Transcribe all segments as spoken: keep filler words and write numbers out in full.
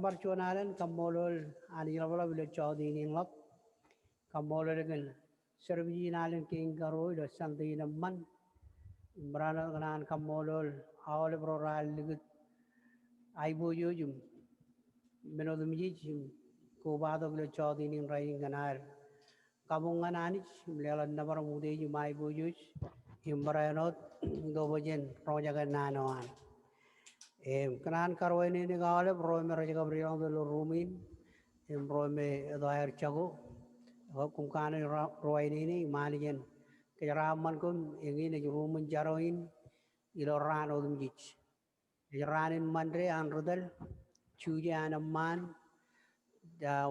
Bar juon alen kaṃṃoolol Anij ḷapḷap ilo jọteen in ḷọk. Kaṃṃoolol kōn service in alen kein karuo ilo Sunday in eṃṃan. Im barāinwōt kōṇaan kaṃṃoolol aolep ro raar likūt aiboojoj im men otemjej im kobatok ilo jọteen in rainin kōn ad kabuñ ñan Anij im leḷọk nōbar im utiej im aiboojoj im barāinwōt itok bwe jen roñjake naan eo an. Im kōṇaan karuwaineneik aolep ro me rej kab deḷọñtok ilo ruum in im ro me etto aer jako. Ekwe koṃ kanooj ruwaineneik im Anij en kōjeraaṃṃan koṃ. Eñin ej ruumen jaro in ilo raan otemjej. Ej raan in Mande an ri tōl, Juje an eṃṃaan,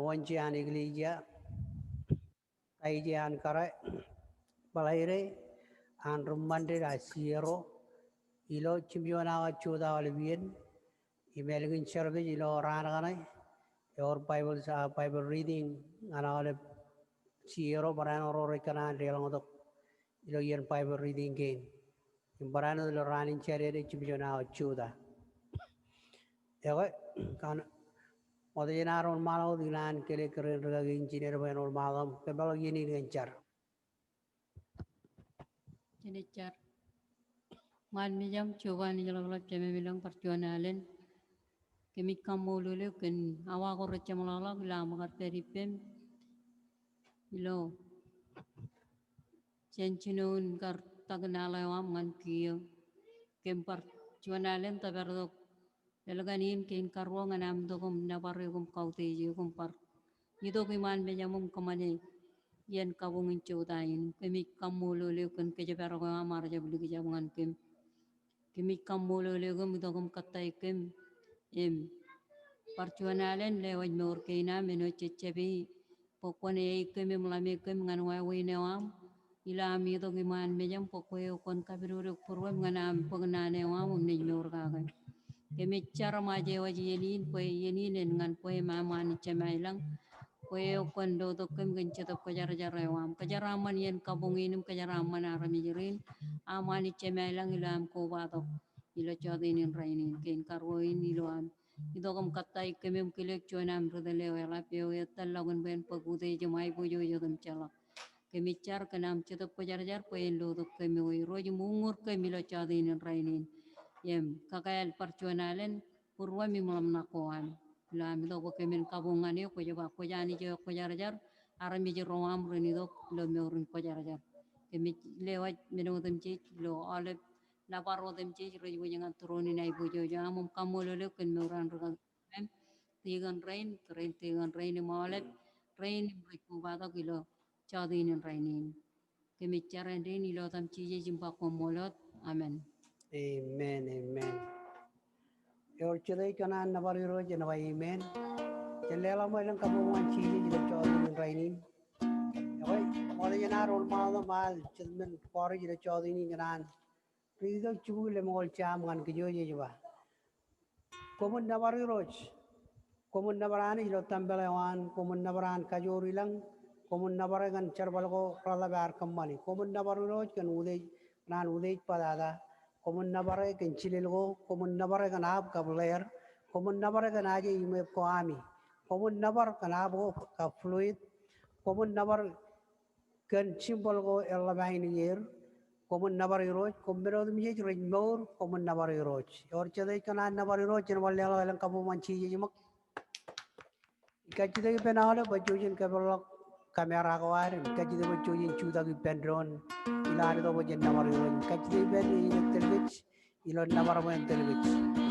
Wōnje an eklejia, Taije an kōrā, Bōḷaide an ri Mande, a Siero, ilo jimjuon awa juon awa aolep iien. Im ālikin service ilo raan kaṇe, ewōr Bible, a, Bible reading ñan aolep Siero, barāinwōt ro rej kōṇaan deḷọñtok ilo iien Bible reading kein. Im barāinwōt ilo raan in Jādede jimjuon awa juon. Ekwe, kōn ṃokta jān ad wōnṃaanḷọk wōt, ikōṇaan kile kōrā in rūkaki engineer bwe en wōnṃaanḷọk im kōpeḷḷọk iien in kōn jar. Jen jar. Ṃaan mejaṃ, Jeova Anij ḷapḷap, Jemem ilañ, bar juon alen kōmij kaṃṃoolol eok kōn awa ko rej jeṃḷọkḷọk ilo aṃ kar pād ippem ilo jān jinoin kar takin al eo aṃ ñan kiiō. Kōm bar juon alen tōpar tok lōḷ kaṇ in kein karuo ñan am itok im nōbar eok im kautiej eok im bar itok iṃaan mejaṃ im kōṃṃane iien kabuñ in jota in. Kōmij kaṃṃoolol eok kōn kōjparok eo aṃ ar jab likjab ñan kōm. Kōmij kaṃṃoolol eok im itok im kōttāik kōm im bar juon alen lewōj mour kein am āinwōt jejjab e bwe kwōn eik kōm im ḷame kōm ñan wāween eo aṃ ilo am itok iṃaan mejaṃ, bwe kwe eo kwōn kapidodoik būruōm ñan am bōk naan eo aṃ im nejmour kake. Kōmij jar im aje waj iien in bwe iien in en ñan kwe im aṃ Anij Jemem ilañ, kwe eo kwōn lotok kōm kōn Jetōb Kwōjarjar eo aṃ. Kōjeraaṃṃan iien kabuñ in im kōjeraaṃṃan armej rein, aṃ Anij Jemem ilañ, ilo am kobatok ilo jọteen in rainin. Kein karuo in ilo am itok im kōttāik kōm im kile eok juon am ri tōl eo eḷap eo ettōr ḷọk in bwe en bōk utiej im aiboojoj otemjeḷọk. Kōmij jar kōn am Jetōb Kwōjarjar bwe en lotok kōm, O Irooj, im uññūr kōm ilo jọteen in rainin. Im kakāāl bar juon alen būruōm im ḷōmṇak ko am ilo am itok bwe kōmin kabuñ ñan eok, kwōj ba kwōj Anij eo ekwōjarjar, armej ro aṃ ren itok ilo mour in kwōjarjar. Kōmij lewōj men otemjej ilo aolep nōbar otemjej rej wōj ñan tūroon in aiboojoj eo aṃ im kaṃṃoolol eok kōn mour an rūkaki, tikōn rein, tōre in tikōn rein im aolep rein im rej kobatok ilo jọteen in rainin. Kōmij jar āindein ilo etaṃ Jisōs im ba koṃṃool wōt. Amen. Amen, amen. Ewōr jete ej kōṇaan nōbar Irooj en ba amen. Jen leḷọk ṃōk elōñ kabuñ ñan Jisōs ilo jọteen in rainin. Ekwe, ṃokta jān ad wōnṃaanḷọk im al jet men kọọrij ilo jọteen in, kōṇaan ri itok jibukwi lemñoul jaam ñan kōj eo ej ba, Koṃwin nōbar Irooj. Koṃwin nōbar Anij ilo tempel eo an. Koṃwin nōbar an kajoor ilañ. Koṃwin nōbar e kōn jerbal ko reḷap ear kōṃṃani. Koṃwin nōbar Irooj kōn utiej, kōṇaan utiej bōtata. Koṃwin nōbar e kōn jilel ko. Koṃwin nōbar e kōn app kab ḷeer. Koṃwin nōbar e kōn aje iṃweb ko ami. Koṃwin nōbar kōn app ko kab fluid. Koṃwin nōbar kōn symbol ko eḷap ainikieir. Koṃwin nōbar Irooj, koṃ men otemjej rej mour, koṃwin nōbar Irooj. Ewōr jete ej kōṇaan nōbar Irooj, jen bar leḷọk elōñ kabuñ ñan Jisōs ṃōk. Ij kajjitōk ippān aolep bwe jej kōpeḷḷọk kamera ko ad, im kajjitōk bwe jej jutak ippān doon ilo ad itok bwe jen nōbar Irooj. Ij kajjitōk ippān eñin tōl kōj ilo nōbar bwe en tōl kōj.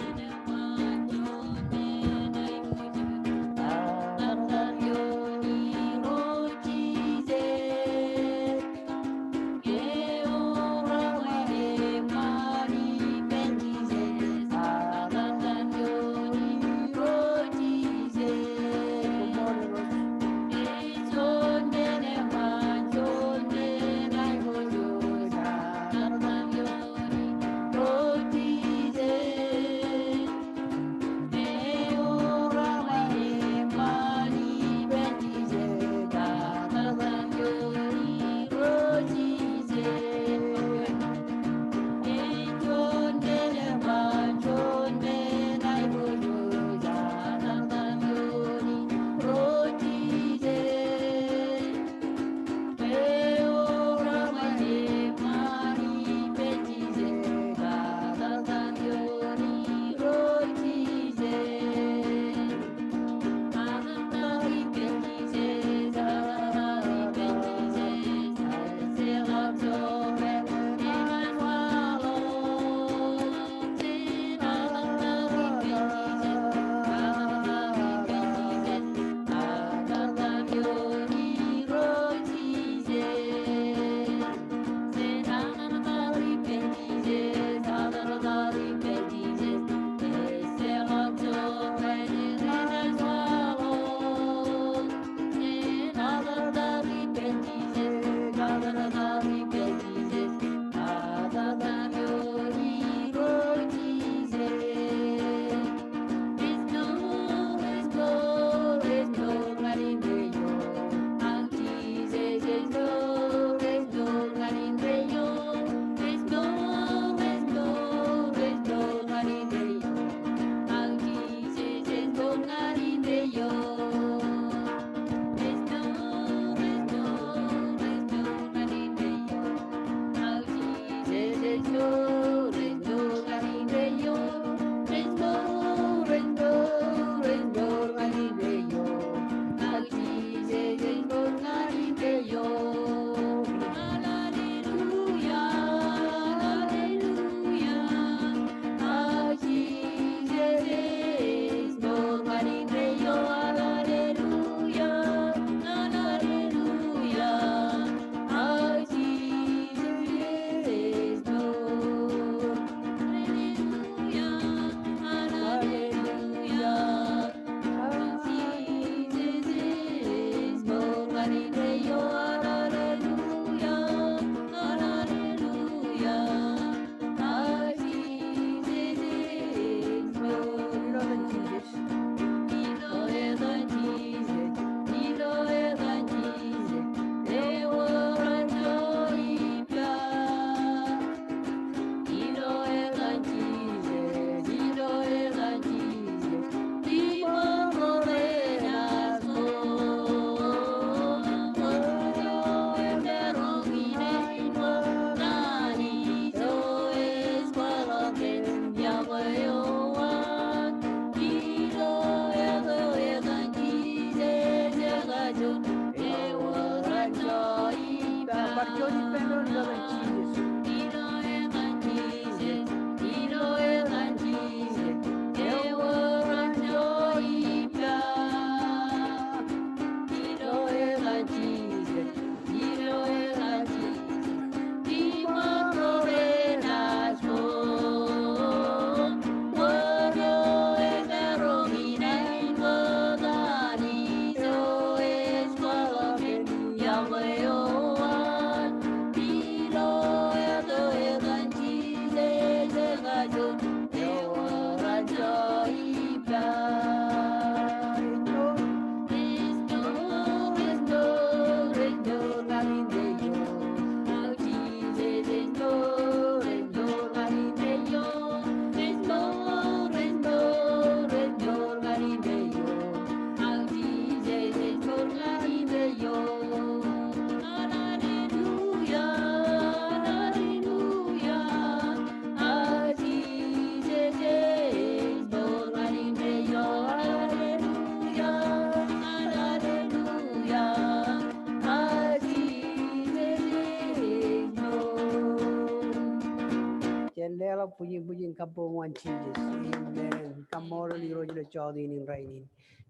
Jen leḷọk bwijin bwijin kabbokbok ñan Jisōs. Amen. Kaṃṃoolol Irooj ilo jota in rainin.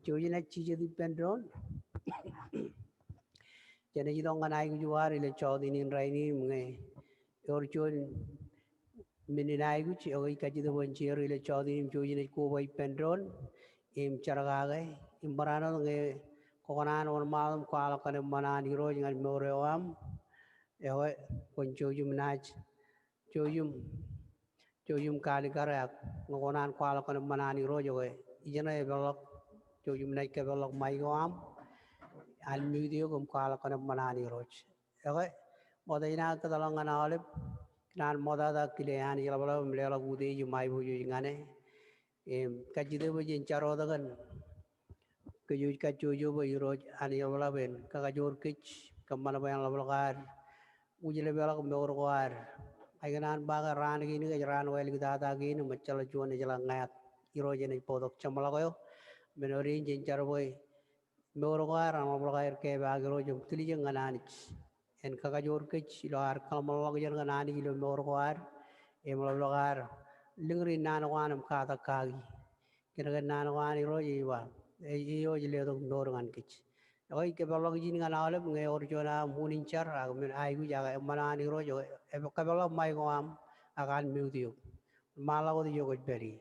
Jouj im naaj jijet ippān doon. Jenaaj itok ñan aikuj ko ad ilo jota in rainin im ñe ewōr juon men in aikuj, ekwe ij kajjitōk bwe en share ilo jota in im jouj im naaj koba ippān doon im jar kake im barāinwōt ñe kwō kōṇaan wōnṃaanḷọk im kwaḷọk kōn eṃṃan an Irooj ñan mour eo aṃ. Ekwe kwōn jouj im naaj jouj im, jouj im kaalikkare ak ñe kwō kōṇaan kwaḷọk kōn eṃṃan an Irooj, ekwe ijeṇe epeḷḷọk, jouj im naaj kapeḷḷọk mic ko aṃ, unmute eok im kwaḷọk kōn eṃṃan an Irooj. Ekwe ṃokta in aō kōtḷọk ñan aolep, kōṇaan ṃoktata kile Anij ḷapḷap im leḷọk utiej im aiboojoj ñan e. Im kajjitōk bwe jen jar wōt kōn kōj kajjojo bwe Irooj an ḷapḷap en kakajoor kōj, kōṃṃan bwe en ḷapḷọk ad wūjlepḷọk mour ko ad. Ij kōṇaan ba ke raan kein ke ej raan wāliktata kein im ejjeḷọk juon ejjeḷọk ñāāt. Irooj enaaj bōktok jeṃḷọk eo. Men eo jen jar bwe mour ko ad en ḷapḷọk aer kepaak Irooj im tiljek ñan Anij. En kakajoor kōj ilo ad kōḷmānḷọkjeṇ kōn Anij ilo mour ko ad im ḷapḷọk ad liñri naan ko an im katak kaki. Kōnke naan ko an Irooj ej ba, ej, ej letok mour ñan kōj. Ekwe ij kōpeḷḷọk ijin ñan aolep ñe ewōr juon aṃ unin jar ak men aikuj ak eṃṃan an Irooj, ekwe kōpeḷḷọk mic ko aṃ ak unmute eok. Ṃaanḷọk wōt ijo kwōj pād ie.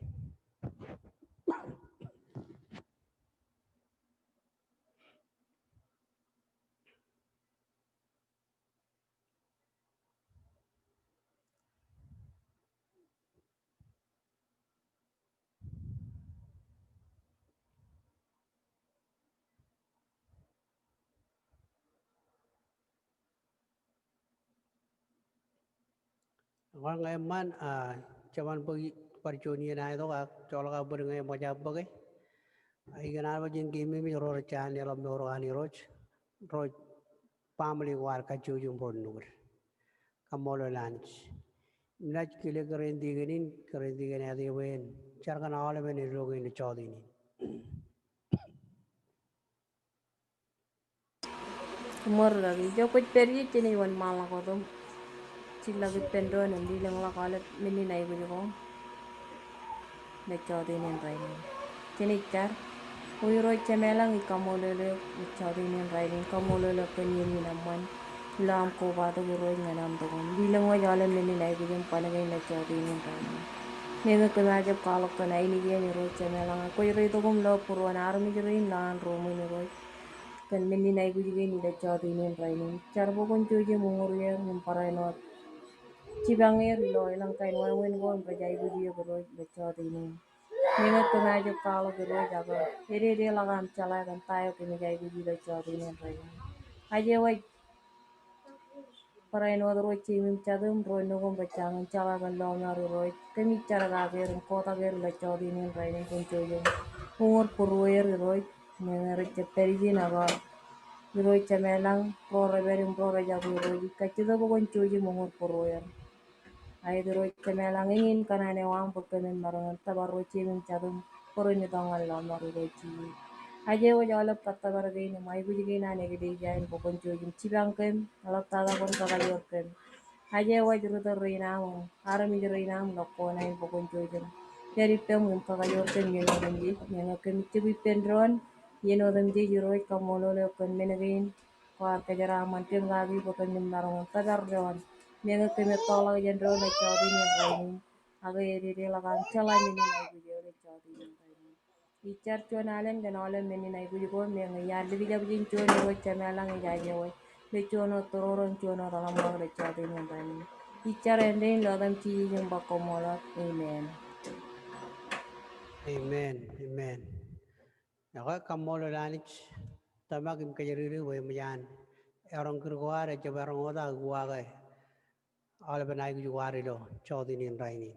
Ñe eṃṃan, a, jeban bōk bar juon iien aetok ak joḷọk aō bōd ñe eṃōj aō bōke. Ij kōṇaan bwe jen keememej ro rej jaan leḷọk mour ko an Irooj, ro family ko ad kajjojo im ro nukūd. Kaṃṃoolol Anij. Im naaj kile kōrā in tikōn in, kōrā in tikōn eo ej bwe en jar kōn aolepen eddo kein ilo jọteen in. Koṃṃool kaki. Ijo kwōj pād ie, jenaaj wōnṃaanḷọk wōt im jillọk ippān doon im lelōñḷọk aolep men in aikuj ko ilo jọteen in rainin. Jenaaj jar. O Irooj Jemem ilañ, ij kaṃṃoolol eok ilo jọteen in rainin, kaṃṃoolol eok kōn iien in eṃṃan ilo aṃ kobatok Irooj ñan aṃ tokam. Lelōñ wōj aolep men in aikuj im ban kein ilo jọteen in rainin. Meñe kōm jab kwaḷọk kōn ainikien Irooj Jemem ilañ, kwōj reitok im lo būruon armej rein ilo an ruuṃ in Irooj kōn men in aikuj kein ilo jọteen in rainin. Jar bwe kwōn jouj im uññūr er im barāinwōt jipañ er ilo elōñ kain wāween ko im rej aikuj eok Irooj ilo jọteen in. Meñe kōm jab kwaḷọk Irooj ak ededeḷọk aṃ jeḷā kōn ta eo kōmij aikuj ilo jọteen in rainin. Ajewōj barāinwōt Irooj, jeiū im jatū im ro in ko im rej jañin jeḷā kōn lọmọọr Irooj. Kōmij jar kake er im kotak er ilo jọteen in rainin, kwōn jouj im uññūr būrueer Irooj. Meñe rej jab pād ijin ak Irooj Jemem ilañ, ro rej pād im ro rej jako Irooj, ij kajjitōk bwe kwōn jouj im uññūr būrueer. Aet Irooj Jemem ilañ, eñin kōṇaan eo aṃ bwe kōmin maroñ in tōpar Irooj jeiū im jatū im bōro in itok ñan lọmọọr Irooj Jisōs. Ajewōj aolep kōttōpar kein im aikuj kein an eklejia in bwe kwōn jouj im jipañ kōm, eḷaptata kwōn kakajoor kōm. Ajewōj ri tōl rein aṃ im armej rein aṃ ilo kōṇaan in bwe kwōn jouj im pād ippām im kakajoor kōm iien otemjej. Meñe kōmij jab ippān doon iien otemjej Irooj, kaṃṃoolol eok kōn men kein kwaar kōjeraaṃṃan kōm kaki bwe kōmin maroñ in tōpar doon. Meñe kōm ettoḷọk jān doon ilo jọteen in rainin, ak ededeḷọk aṃ jeḷā men in aikuj eo ilo jọteen in rainin. Ij jar juon alen kōn aolep men in aikuj ko, meñe iar likjab jān juon Irooj Jemem ilañ, ij ajewōj ilo juon wōt tōroro im juon wōt ḷōmṇak ilo jọteen in rainin. Ij jar āindein ilo etan Jisōs im ba koṃṃool wōt. Amen. Amen. Amen. Ekwe, kaṃṃoolol Anij, tōmak im kōjatdikdik bwe eṃōj an eroñ kūr ko ad, ejjab eroñ wōt ak uwaake aolepen aikuj ko ad ilo jọteen in rainin.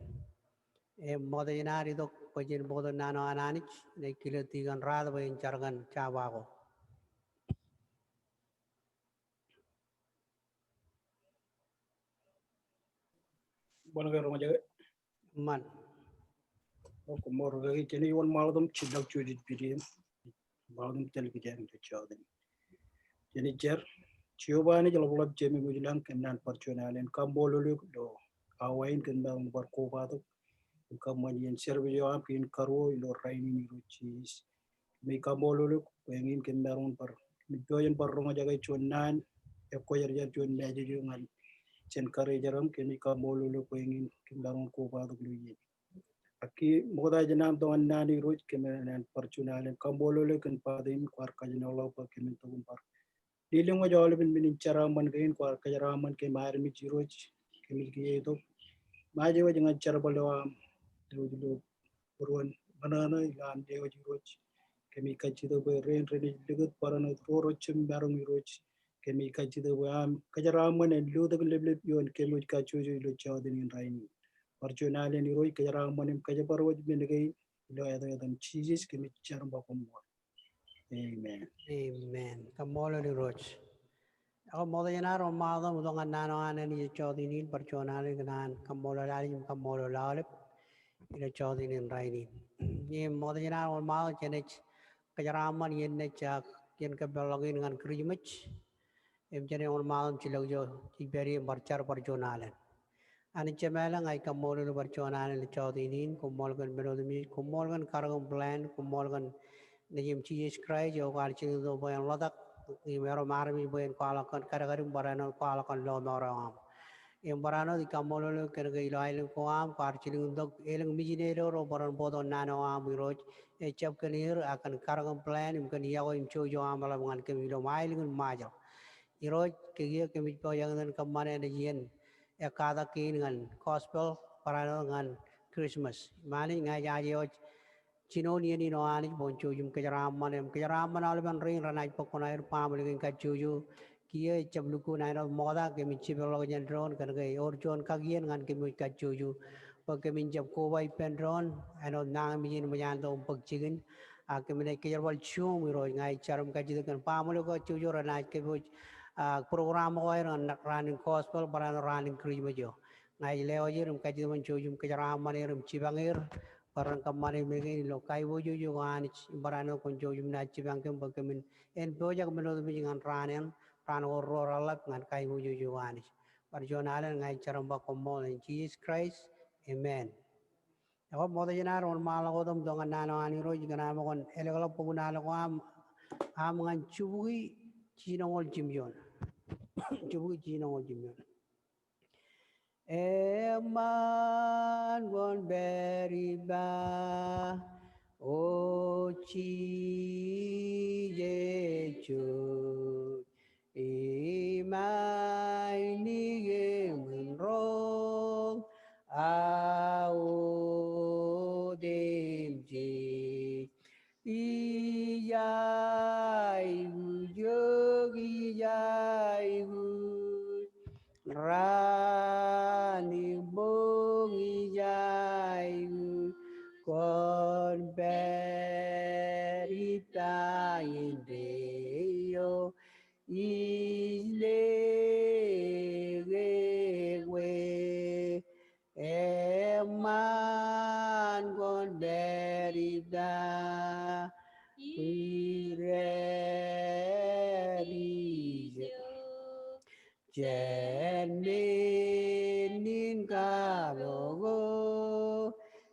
Im ṃokta jān ad itok bwe jen bōktok naan eo an Anij, inaaj kile tikōn Raat bwe en jar kōn jabawōt ko. Ṃan ke roñjake? Ṃan. O, koṃṃool kaki. Jenaaj wōnṃaanḷọk im jillọk juon jet pād in. Ṃaanḷọk im tōl kijeek ilo jọteen in. Jenaaj jar. Jeova Anij ḷapḷap, Jemem ilañ, kōnnaan bar juon alen, kaṃṃoolol eok ilo awa in kōm maroñ bar kobatok im kōṃṃan iien service eo aṃ kein karuo ilo rainin Irooj Jisōs. Kōmij kaṃṃoolol eok bwe eñin kōm maroñ bar, kōmij pojak in bar roñjake juon naan ekwōjarjar, juon message eo ñan jān karijeram. Kōmij kaṃṃoolol eok bwe eñin kōm maroñ kobatok ilo iien. Ak kiiō ṃokta jān am tok ñan naan Irooj, kōm naan bar juon alen, kaṃṃoolol eok kōn party in kwaar kajjinoḷọk bwe kōmin tok im bar lelōñ wōj aolepen men in jeraaṃṃan kein kwaar kōjeraaṃṃan kōm armej Irooj. Kōmij kiiō itok im ajewōj ñan jerbal eo aṃ, lewōj ilo būruon ṃōṇōṇō ilo am lewōj Irooj. Kōmij kajjitōk bwe rein renaaj likūt barāinwōt ro rej jab maroñ Irooj. Kōmij kajjitōk bwe aṃ kōjeraaṃṃan en lutōk leplep ioon kōm wōj kajjojo ilo jọteen in rainin. Bar juon alen Irooj, kōjeraaṃṃan im kōjparok wōj men kein ilo etan Jisōs kōmij jar im ba koṃṃool. Amen. Amen. Kaṃṃoolol Irooj. Ekwe ṃokta jān ad wōnṃaanḷọk im itok ñan naan eo an Anij ilo jọteen in, bar juon alen kōn an kaṃṃoolol Anij im kaṃṃoolol aolep ilo jọteen in rainin. Im ṃokta jān ad wōnṃaanḷọk, jenaaj kōjeraaṃṃan iien naaj, ah, iien kōpeḷḷọk in ñan Christmas. Im jenaaj wōnṃaanḷọk im jillọk ijo jej pād ie im bar jar bar juon alen. Anij Jemem ilañ, ij kaṃṃoolol eok bar juon alen ilo jọteen in, koṃṃool kōn men otemjej, koṃṃool kōn karōk im plan, koṃṃool kōn Nejiṃ Jisōs Kraist eo kwaar jilkintok bwe en ḷotak im erom armej bwe en kwaḷọk kōn kadkadin barāinwōt kwaḷọk kōn lọmọọr eo aṃ. Im barāinwōt ij kaṃṃoolol eok kōn ke ilo aelōñ ko aṃ kwaar jilkintok elōñ mijinede ro bar bōktok naan eo aṃ Irooj. Ejjab kōn er ak kōn karōk im plan im kōn iọkwe im jouj eo aṃ eḷap ñan kōm ilo aelōñ in Ṃajeḷ. Irooj, kiiō kōmij pojak in kōṃṃane naaj iien ekkatak kein ñan gospel barāinwōt ñan Christmas. Im Anij, ña ij ajewōj jinoin iien in O Anij bwe kwōn jouj im kōjeraaṃṃan im kōjeraaṃṃan aolepen rein renaaj bōk kuṇaer, baaṃle kein kajjojo. Kiiō ejjab lukkuun āinwōt ṃokta kōmij jipeḷḷọk jān doon kōn ke ewōr juon kakien ñan kōm wōj kajjojo bwe kōmin jab koba ippān doon āinwōt nañinmej in eṃōj an tok im bōk jikin. Ak kōmin ej kōjerbal Zoom Irooj. Ña ij jar im kajjitōk kōn baaṃle ko kajjojo renaaj kōpooj, ah, program ko aer ñan raan in gospel barāinwōt raan in Christmas eo. Ña ij lewōj er im kajjitōk bwe kwōn jouj im kōjeraaṃṃan er im jipañ er bwe ren kōṃṃane men kein ilo kaiboojoj eo Anij im barāinwōt kwōn jouj im naaj jipañ kōm bwe kōmin en pojak men otemjej ñan raan eṇ, raan ko ruo reḷap ñan kaiboojoj eo Anij. Bar juon alen ña ij jar im ba koṃṃool in Jesus Christ. Amen. Ekwe ṃokta jān ad wōnṃaanḷọk wōt im itok ñan naan eo an Irooj, ikōṇaan ṃōk kōn elōkḷọk bok in al ko aṃ, aṃ ñan jibukwi jinoñoul jimjuon. Jibukwi jinoñoul jimjuon. Eṃṃan kwōn pād ippa, O Jisōs Irooj, im ainikiōṃ in roñ aō otemjej. Ij aikuj, ij aikuj, raan im boñ ij aikuj, kwōn pād ippa indeeo, ij lōñ ekwe. Eṃṃan kwōn pād ippa, ij ready jān men in kaḷọk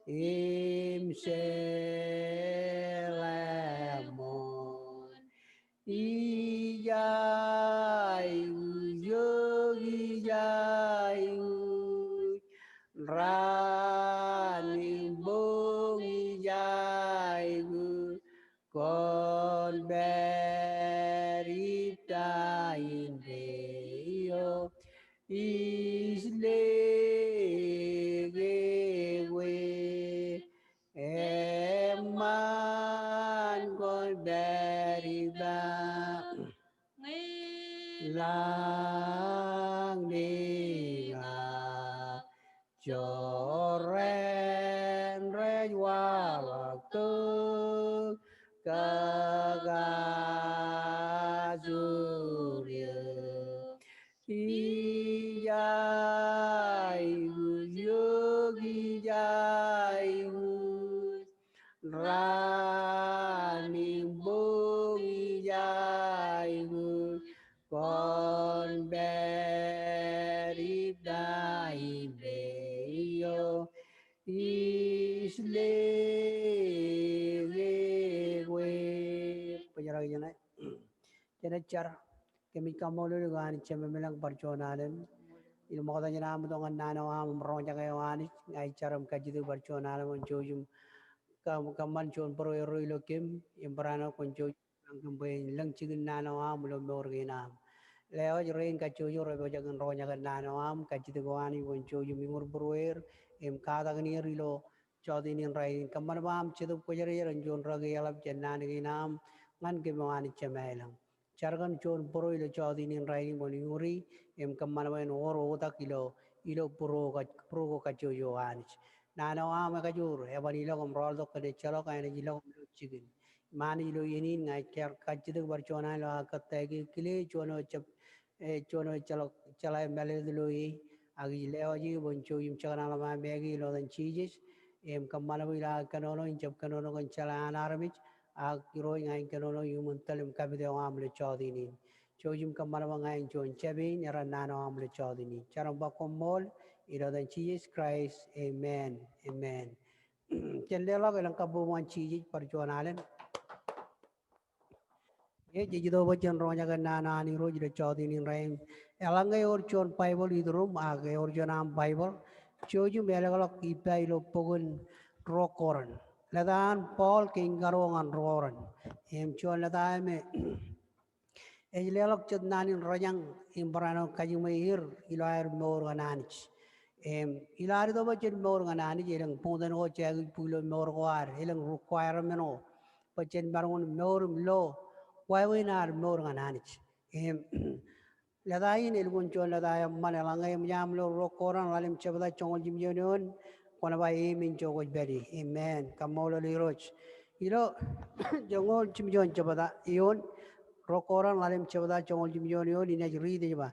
im seḷaṃoṇ. Ij aikuj, ij aikuj, raan im boñ ij aikuj, kwōn pād ippa indeeo, ij lōñ ekwe. Eṃṃan kwōn pād ippa, ñe lañ neña jorrāān rej waḷọk tok kakajoor eō. Ij aikuj, ij aikuj, raan im boñ ij aikuj, kwōn pād ippa indeeo, ij lōñ ekwe. Bōjrak ijeṇe. Jen jar. Kōmij kaṃṃoolol eok Anij Jemem ilañ bar juon alen. Ilo ṃokta jān aṃ itok ñan naan eo aṃ im roñjake eo Anij, ña ij jar im kajjitōk bar juon alen kwōn jouj im kōṃ-, kōṃṃan juon būrueer ro ilo kōm, im barāinwōt kwōn jouj im jipañ kōm bwe en lōñ jikin naan eo aṃ ilo mour kein am. Lewōj rein kajjojo rej pojak in roñjake naan eo aṃ, kajjitōk eo Anij kwōn jouj im iñur būrueer, im katakin er ilo jọteen in rainin. Kōṃṃan bwe aṃ Jetōb Kwōjarjar en juon rūkaki eḷap jān naan kein aṃ ñan kōm eo Anij Jemem ilañ. Jar kōn juon būro ilo jọteen in rainin kwōn iñuri, im kōṃṃan bwe en wōr oktak ilo, ilo būro ko kaj-, būro ko kajjojo Anij. Naan eo aṃ ekajoor, eban ilọk im rọọltok kōn ejjeḷọk, enaaj ilọk im ilo jikin. Im Anij ilo iien in ña ij kajjitōk bar juon alen ilo aō kōttāik eō, kile juon eo jab ej juon eo jeḷā, jeḷā mālōtlōt ilo e, ak ij lewōj eō bwe en jouj im jekdọọn ḷōṃa make ilo etan Jisōs, im kōṃṃan bwe ilo aō kōnono in jab kōnono kōn jeḷā an armej, ak Irooj ña in kōnono iuṃwin tōl im kapit eo aṃ ilo jọteen in. Jouj im kōṃṃan bwe ña in juon jāpe in eran naan eo aṃ ilo jọteen in. Jar im ba koṃṃool, ilo etan Jisōs Kraist, amen, amen. Jen leḷọk elōñ kabbokbok ñan Jisōs bar juon alen. Ej, jej itok bwe jen roñjake naan eo an Irooj ilo jọteen in rainin. Eḷaññe ewōr juon Baibōḷ iturūṃ ak ewōr juon aṃ Baibōḷ, jouj im elōkḷọk ippa ilo bok in Ruo Korint. Lōta an Paul kein karuo ñan Ruo Korint. Im juon lōta eo me ej leḷọk jet naan in rejañ im barāinwōt kajiṃwe er ilo aer mour ñan Anij. Im ilo ad itok bwe jen mour ñan Anij, elōñ buñtōn ko jej aikuj bōk ilo mour ko ad, elōñ requirement ko bwe jen maroñ in mour im lo wāween ad mour ñan Anij. Im lōta in elukkuun juon lōta eṃṃan. Eḷaññe eṃōj aṃ lo Ruo Korint ḷalem jebta joñoul jimjuon eoon, kwōn ba amen ijo kwōj pād ie. Amen. Kaṃṃoolol Irooj. Ilo joñoul jimjuon jebta eoon, Ruo Korint ḷalem jebta joñoul jimjuon eoon, inaaj riit ej ba,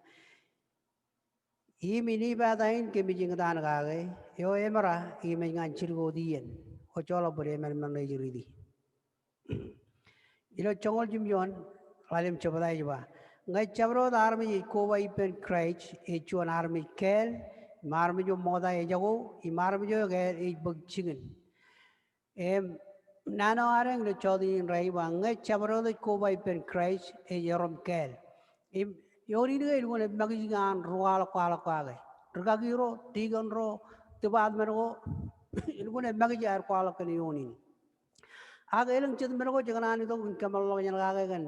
Im inepata in kōmij eñtaan kake, eo emera im ej ñan jidik wōt iien, kwō joḷọk bōd emān men rej riiti. Ilo joñoul jimjuon ḷalem jebta ej ba, ñe jabdewōt armej ej koba ippān Kraist, ej juon armej kāāl, im armej eo ṃokta ejako, im armej eo kāāl ej bōk jikin. Im naan eo ad eñ ilo jota in rainin ba, ñe jabdewōt ej koba ippān Kraist, ej erom kāāl. Im eoon in ke elukkuun emakijik an ri kwaḷọk kwaḷọk kake. Rikaki ro, tikōn ro, department ko, elukkuun emakijik aer kwaḷọk kōn eoon in. Ak elōñ jet men ko jekōṇaan itok in kōmeḷeḷọk jān kake kōn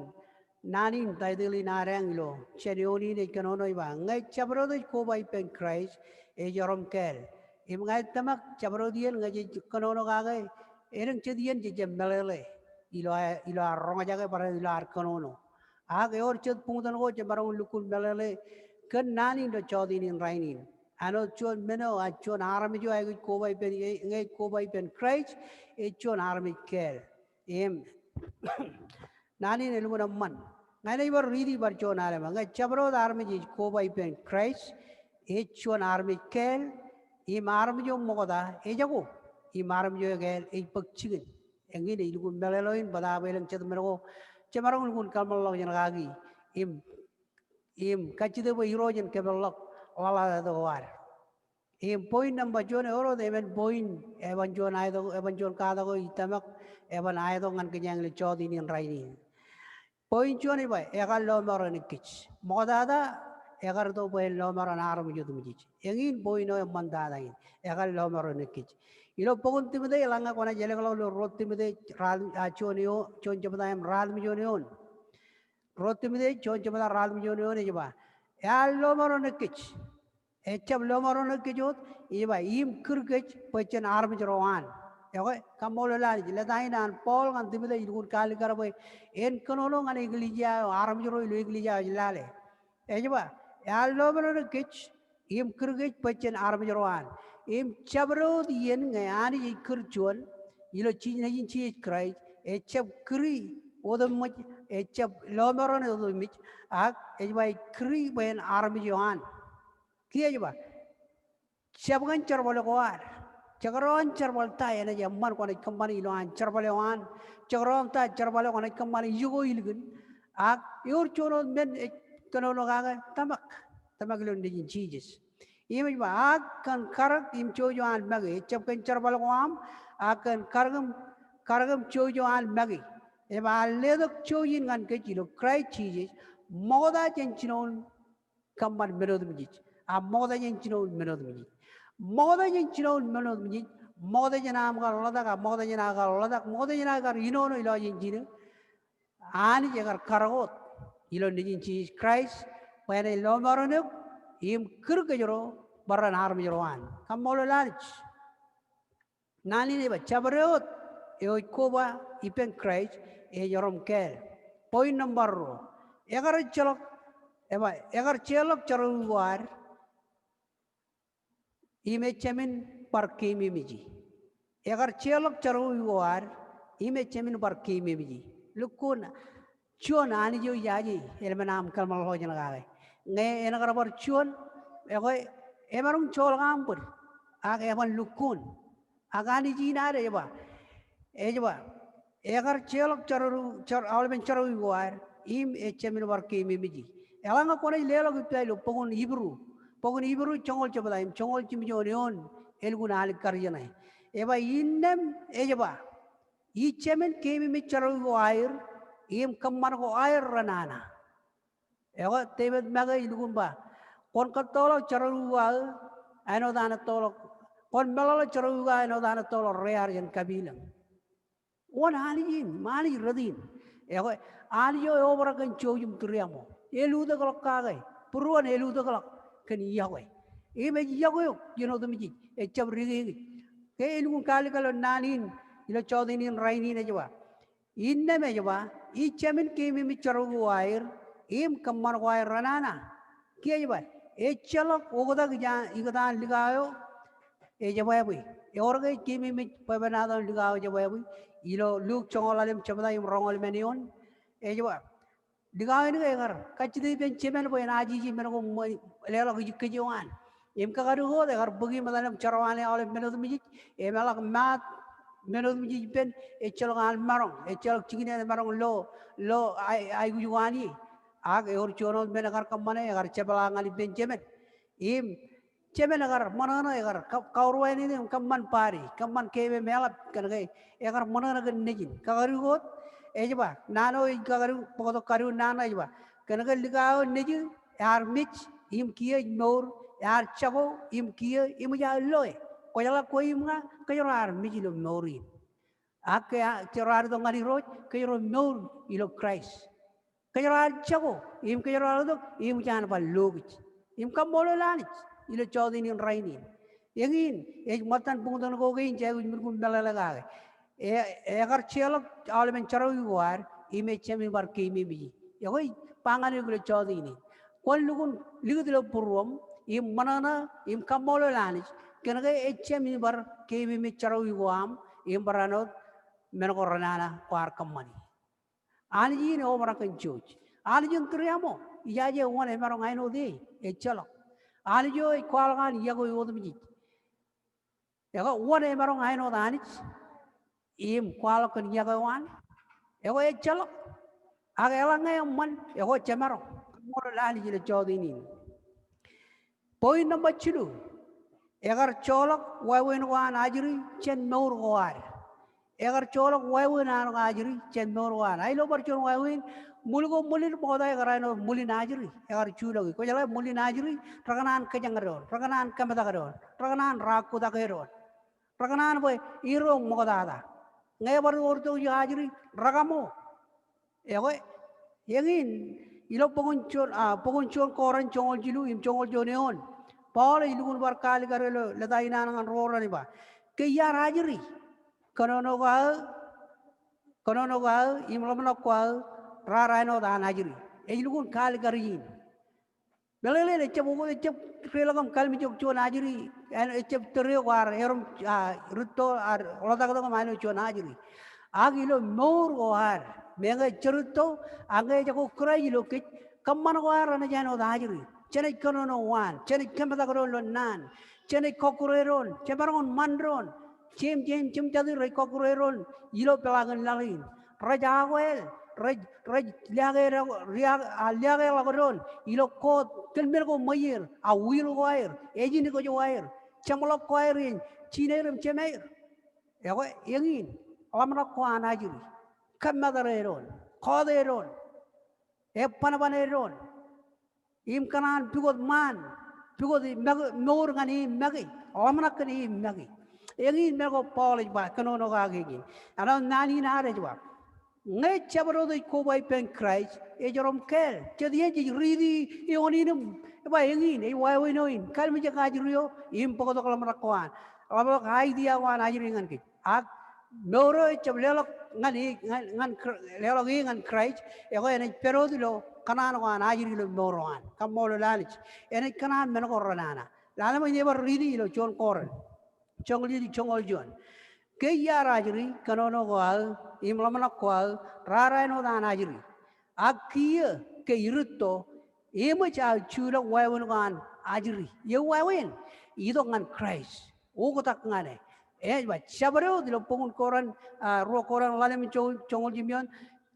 naan in, title in ad eñ ilo jān eoon in ej kōnono ej ba, ñe jabdewōt ej koba ippān Kraist, ej erom kāāl. Im ña ij tōmak jabdewōt iien ñe jej kōnono kake, elōñ jet iien jej jab meḷeḷe ilo, ilo ad roñjake barāinwōt ilo ad kōnono. Ak ewōr jet buñtōn ko jemaroñ in lukkuun meḷeḷe kōn naan in ilo jota in rainin. Āinwōt juon men eo, a juon armej eo aikuj koba ippān, ñe ej koba ippān Kraist, ej juon armej kāāl. Im naan in elukkuun eṃṃan. Ña inaaj bar riiti bar juon alen ba, ñe jabdewōt armej ej koba ippān Kraist, ej juon armej kāāl, im armej eo ṃokta ejako, im armej eo ekāāl ej bōk jikin. Eñin ej lukkuun meḷeḷe in bōtaab elōñ jet men ko jemaroñ lukkuun kōmeḷeḷọk jān kaki. Im, im kajjitōk bwe Irooj en kōpeḷḷọk ḷōḷātāt ko ad. Im point number juon ewōr wōt emān point, eban juon aetok, eban juon katak eo ij tōmak eban aetok ñan kōjeañ ilo jota in rainin. Point juon ej ba, ekar lọmọọren kōj. Ṃoktata, ekar itok bwe en lọmọọren armej otemjej. Eñin point eo eṃṃantata in, ekar lọmọọren kōj. Ilo bok in Timothy, eḷaññe kwōnaaj elōkḷọk ilo ruo Timothy, raar, a, juon eo, juon jebta im raar juon eoon. Ruo Timothy, juon jebta raar juon eoon ej ba, ear lọmọọren kōj. Ejab lọmọọren kōj wōt, ej ba im kūr kōj bwe jen armej ro an. Ekwe, kaṃṃoolol Anij, lōta in an Paul ñan Timothy ej lukkuun kaalikkar bwe en kōnono ñan eklejia eo, armej ro ilo eklejia eo ej lale. Ej ba, ear lọmọọren kōj, im kūr kōj bwe jen armej ro an. Im jabdewōt iien ñe Anij ej kūr juon, ilo Nejin Jisōs Kraist, ejab kūri otemjej, ejab lọmọọren otemjej, ak ej ba ej kūri bwe en armej eo an. Kiiō ej ba, jab kōn jerbal ko ad. Jekdọọn jerbal ta enaaj eṃṃan kwōnaaj kōṃṃane ilo an jerbal eo an. Jekdọọn ta jerbal eo kwōnaaj kōṃṃane ijo ko ilikin. Ak ewōr juon wōt men ej kōnono kake, tōmak. Tōmak ilo Nejin Jisōs. Im ej ba, ak kōn karōk im jouj eo an make. Ejab kōn jerbal ko aṃ, ak kōn karōk im, karōk im jouj eo an make. Ej ba, ear letok jouj in ñan kōj ilo Kraist Jisōs, ṃokta jān jinoin kōṃṃan men otemjej. A ṃokta jān jinoin men otemjej. Ṃokta jān jinoin men otemjej. Ṃokta jān aṃ kar ḷotak, a ṃokta jān aō kar ḷotak, ṃokta jān aō kar inono ilọk jān jinō. Anij ekar karōk wōt ilo Nejin Jisōs Kraist, bwe enaaj lọmọọren eok, im kūr kōjro, bwe ren armej ro an. Kaṃṃoolol Anij. Naan in ej ba, jabdewōt eo ej koba ippān Kraist ej erom kāāl. Point number ruo. Ekar ejjeḷọk, ej ba, ekar jeorḷọk jerọwiwi ko ad im ejāmin bar keememej e. Ekar jeorḷọk jerọwiwi ko ad im ejāmin bar keememej e. Lukkuun juon Anij eo ijaje, elōñ men aṃ kōmeḷeḷe jān kake. Ñe en kar bar juon, ekwe, emaroñ joḷọk aṃ bōd, ak eban lukkuun. Ak Anij in ad ej ba, ej ba, ekar jeorḷọk jerọwiwi, jer-, aolepen jerọwiwi ko ad, im ejāmin bar keememej e. Eḷaññe kwōnaaj leḷọk ippa ilo bok in Hibru, bok in Hibru joñoul jebta im joñoul jimjuon eoon, elukkuun alikkar jeṇe. Ej ba, innām ej ba, ijāmin keememej jerọwiwi ko aer, im kōṃṃan ko aer renana. Ekwe, Devid make ej lukkuun ba, kwōn kōttoḷọk jerọwiwi ko aō, āinwōt an ettoḷọk, kwōn meḷọkḷọk jerọwiwi ko aō āinwōt an ettoḷọk rear jān kapilōñ. Wōn Anij in, im Anij rot in. Ekwe, Anij eo eobrak kōn jouj im tūriaṃo. Elutōkḷọk kake, būruon elutōkḷọk kōn iọkwe. Im ej iọkwe eok jān otemjej, ejjab dikekij. Ke elukkuun kaalikkar ilo naan in, ilo jota in rainin ej ba, innām ej ba, ijāmin keememej jerọwiwi ko aer, im kōṃṃan ko aer renana. Kiiō ej ba, ejjeḷọk oktak ijin ikōtaan likao eo ejebwābwe. Ewōr ke ej keememej bwebwenato in likao eo ejebwābwe? Ilo Luk joñoul ḷalem jebta im roñoul emān eoon. Ej ba, likao in ke ekar kajjitōk ippān jemān bwe en ajiji men ko ṃōj, leḷọk ijikōj eo an. Im kakadu wōt ekar bōk im etan im jerọwiwi aolep men otemjej, im eḷak maat men otemjej ippān, ejjeḷọk an maroñ, ejjeḷọk jikin eo emaroñ lo, lo ai, aikuj ko an ie. Ak ewōr juon wōt men ekar kōṃṃane, ekar jepḷaak ñan ippān jemān. Im jemān ekar ṃōṇōṇō, ekar ka-, kaurwāān in im kōṃṃan party, kōṃṃan keememej eḷap, kōnke ekar ṃōṇōṇō kōn nejin. Kakadu wōt, ej ba, naan eo ej kakadu, bōktok kadu naan eo ej ba, kōnke likao nejū ear mej, im kiiō ej mour, ear jako, im kiiō eṃōj aō loe. Kwōjeḷā kwe im ña, kōjro ar mej ilo mour in. Ak ke, a, jero ar itok ñan Irooj, kōjro mour ilo Kraist. Kōjro ar jako, im kōjro ar itok, im eṃōj an bar lo kōj. Im kaṃṃoolol Anij ilo jọteen in rainin. Eñin, ej ṃōttan buñtōn ko kein, jej aikuj men ko meḷeḷe kake. E, ekar jeorḷọk aolepen jerọwiwi ko ad, im ejjab in bar keememej. Ekwe ej ba ñan eok ilo jọteen in, kwōn lukkuun likūt ilo būruōṃ, im ṃōṇōṇō, im kaṃṃoolol Anij, kōnke ejjab in bar keememej jerọwiwi ko aṃ, im barāinwōt men ko renana kwaar kōṃṃani. Anij in eobrak kōn jouj. Anij in tūriaṃo, ijaje wōn emaroñ āinwōt e, ejjeḷọk. Anij eo ej kwaḷọk an yokwe otemjej. Ekwe wōn emaroñ āinwōt Anij im kwaḷọk kōn yokwe eo an? Ekwe ejjeḷọk. Ak eḷaññe eṃṃan, ekwe jemaroñ. Kaṃṃoolol Anij ilo jọteen in. Point number jilu. Ekar joḷọk wāween ko an ajri jān mour ko ad. Ekar joḷọk wāween an ko ajri jān mour ko ad. A ilo bar juon wāween, ṃwil ko ṃwilin ṃokta ekar āinwōt ṃwilin ajri. Ekar juḷọki. Kwōjeḷā ṃwilin ajri, rekōṇaan kōjañ doon, rekōṇaan kōmetak doon, rekōṇaan raoktak doon. Rekōṇaan bwe iroñ ṃoktata. Ñe ebar wōr tok eo ajri, rekaṃo. Ekwe, eñin, ilo bok in juon, a, bok in juon Korint joñoul jilu im joñoul juon eoon. Paul ej lukkuun bar kaalikkar ilo leta in an ñan ro ro im ba, ke iar ajri, kōnono ko aō, kōnono ko aō, im ḷōmṇak ko aō, raar āinwōt an ajri. Ej lukkuun kaalikkar in. Meḷeḷein ejjab, ejjab deḷọñ im kallimjek juon ajri, āinwōt ejjab tōre kwaar erom, a, rūtto, a, ḷotaktok im āinwōt juon ajri. Ak ilo mour ko ad, meñe jerūtto, ak ñe ejako Kraist ilo kōj, kōṃṃan ko ad renaaj āinwōt ajri. Jenaaj kōnono waan, jenaaj kōmetak doon ilo naan, jenaaj kọkkure doon, jemaroñ in ṃan doon, jeiū im jeiū im jeiū im jatū rej kọkkure doon ilo peḷaakin laḷ in. Rej akwāāl, rej, rej liaakāāl, liaak, a, liaakāālḷọk doon ilo kọọt kōn men ko ṃweier, a, will ko aer, ejin ko aer, jeṃḷọk ko aer in, jin aer im jema aer. Ekwe, eñin, ḷōmṇak ko an ajri, kōmmatōre doon, kọọte doon, ebbanban doon. Im kōṇaan pukot ṃaan, pukot make, mour ñan e make, ḷōmṇak kōn e make. Eñin men ko Paul ej ba, kōnono kake eñin. Āinwōt naan in ad ej ba, ñe jabdewōt ej koba ippān Kraist, ejjeḷọk kāāl. Jet iien jej riiti eoon in im, ej ba eñin, ej wāween eo in, kallimjek ajri eo, im bōktok ḷōmṇak ko an. Ḷōmṇak idea ko an ajri ñan kōj. Ak mour eo ejjab leḷọk ñan e, ñan, ñan Kra-, leḷọk e ñan Kraist, ekwe enaaj pād wōt ilo kōṇaan ko an ajri ilo mour eo an. Kaṃṃoolol Anij. Enaaj kōṇaan men ko renana. Lale ṃōk in ej bar riiti ilo juon Korint. Joñoul jilu, joñoul juon. Ke iar ajri, kōnono ko aō, im ḷōmṇak ko aō, raar āinwōt an ajri. Ak kiiō, ke irūtto, eṃōj aō juḷọk wāween ko an ajri. Ewi wāween? Itok ñan Kraist. Oktak ñan e. Ej ba, jabdewōt ilo bok in Korint, a, ruo Korint ḷalem joñoul, joñoul jimjuon.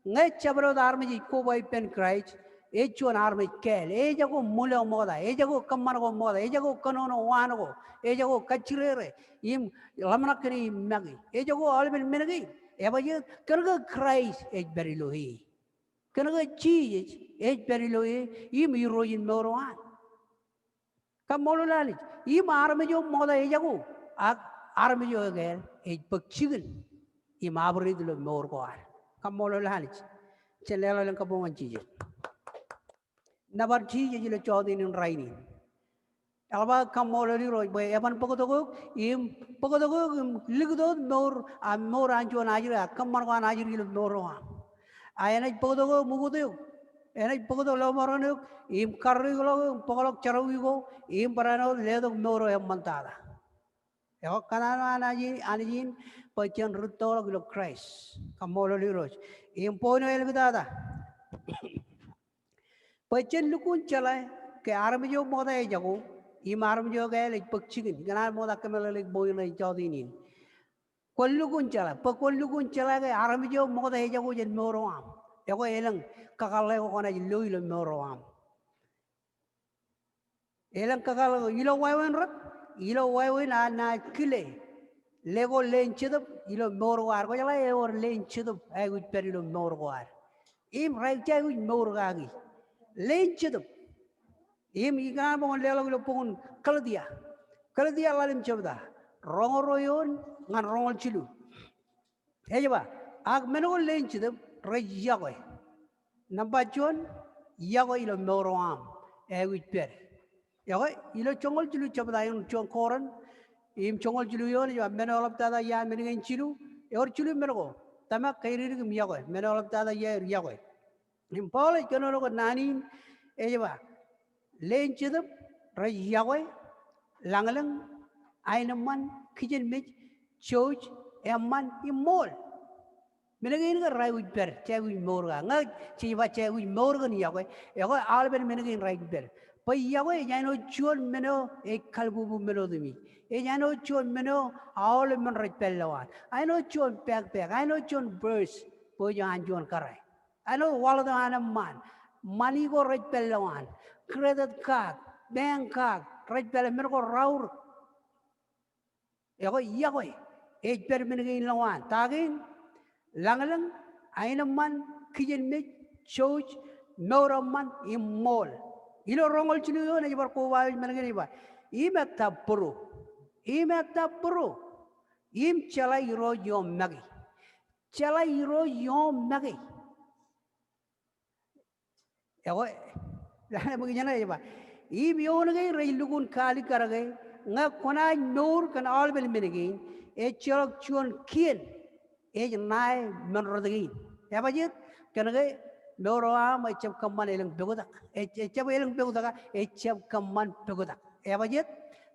Ñe jabdewōt armej ej koba ippān Kraist, ej juon armej kāāl. Ejako ṃwil eo ṃokta, ejako kōṃṃan ko ṃokta, ejako kōnono waan ko, ejako kajjirere, im ḷōmṇak kōn e im make. Ejako aolepen men kein. Ebajeet, kōnke Kraist ej pād ilo e. Kōnke Jisōs ej pād ilo e, im Irooj in mour eo an. Kaṃṃoolol Anij. Im armej eo ṃokta ejako, ak armej eo ekāāl ej bōk jikin im operate ilo mour ko ad. Kaṃṃoolol Anij. Jen leḷọk elōñ kabuñ ñan Jisōs. Nōbar Jisōs ilo jọteen in rainin. Eḷap aō kaṃṃoolol Irooj bwe eban bōktok eok im, bōktok eok im likūt wōt mour, a, mour an juon ajri, a, kōṃṃan ko an ajri ilo mour eo aṃ. A enaaj bōktok eok im ukōt eok. Enaaj bōktok lọmọọren eok, im karreoikḷọk eok, im bōkḷọk jerọwiwi ko, im barāinwōt letok mour eo eṃṃantata. Ekwe kōṇaan eo an Anij in, Anij in, bwe jen rūttoḷọk ilo Kraist. Kaṃṃoolol Irooj. Im point eo āliktata. Bwe jen lukkuun jeḷā ke armej eo ṃokta ejako, Im armej eo kāāl ej bōk jikin. Ikōṇaan ṃokta kōmeḷeḷeik point ṇe jọteen in. Kwōn lukkuun jeḷā, bwe kwōn lukkuun jeḷā ke armej eo ṃokta ejako jān mour eo aṃ. Ekwe elōñ kakōḷḷe ko kwōnaaj lo ilo mour eo aṃ. Elōñ kakōḷḷe ko ilo wāween rot, ilo wāween an naaj kile. Ḷe ko leen Jetōb ilo mour ko ad. Kwōjeḷā ewōr leen Jetōb aikuj pād ilo mour ko ad. Im rej aikuj mour kaki. Leen Jetōb. Im ikōṇaan bwe kwōn leḷọk ilo bok in Galetia. Galetia ḷalem jebta. Roñoul ruo eoon ñan roñoul jilu. Ej ba, ak men ko leen Jetōb rej yokwe. Nōṃba juon, yokwe ilo mour eo aṃ. Aikuj pād. Ekwe, ilo joñoul jilu jebta in juon Korint, im joñoul jilu eoon ej ba, men eo eḷaptata iaan men kein jilu, ewōr jilu men ko. Tōmak, kaidik im yokwe. Men eo eḷaptata iaer yokwe. Im Paul ej kōnono kōn naan in, ej ba, leen Jetōb rej yokwe, lañlōñ, aenōṃṃan, kijenmej, jouj, eṃṃan, im ṃool. Men kein ke raikuj pād, jaikuj mour kaki. Ñe jej ba jaikuj mour kōn yokwe, ekwe aolepen men kein raikuj pād. Bwe yokwe ej āinwōt juon men eo ej kalbubu men otemjej. Ej āinwōt juon men eo aolep men rej pād ilowaan. Āinwōt juon backpack, āinwōt juon purse, bwe ej an juon kōrā. Āinwōt wallet eo an eṃṃaan, ṃani ko rej pād ilowaan, credit card, bank card, rej pād, men ko raorōk. Ekwe yokwe ej pād men kein ilowaan. Ta kein? Lañlōñ, aenōṃṃan, kijenmej, jouj, mour eṃṃan, im ṃool. Ilo roñoul jilu eoon ej bar koba wōj men kein ej ba, im ekta būru. Im ekta būru. Im jeḷā Irooj ioon make. Jeḷā Irooj ioon make. Ekwe, lale ṃōk ijeṇe ej ba, im eoon kein rej lukkuun kaalikkar ke ñe kwōnaaj mour kōn aolepen men kein, ejjeḷọk juon kien ej ṇae men rot kein. Ebajeet? Kōn ke mour eo aṃ ejjab kōṃṃan elōñ poktak. Ej, ejjab elōñ poktak, ejjab kōṃṃan poktak. Ebajeet?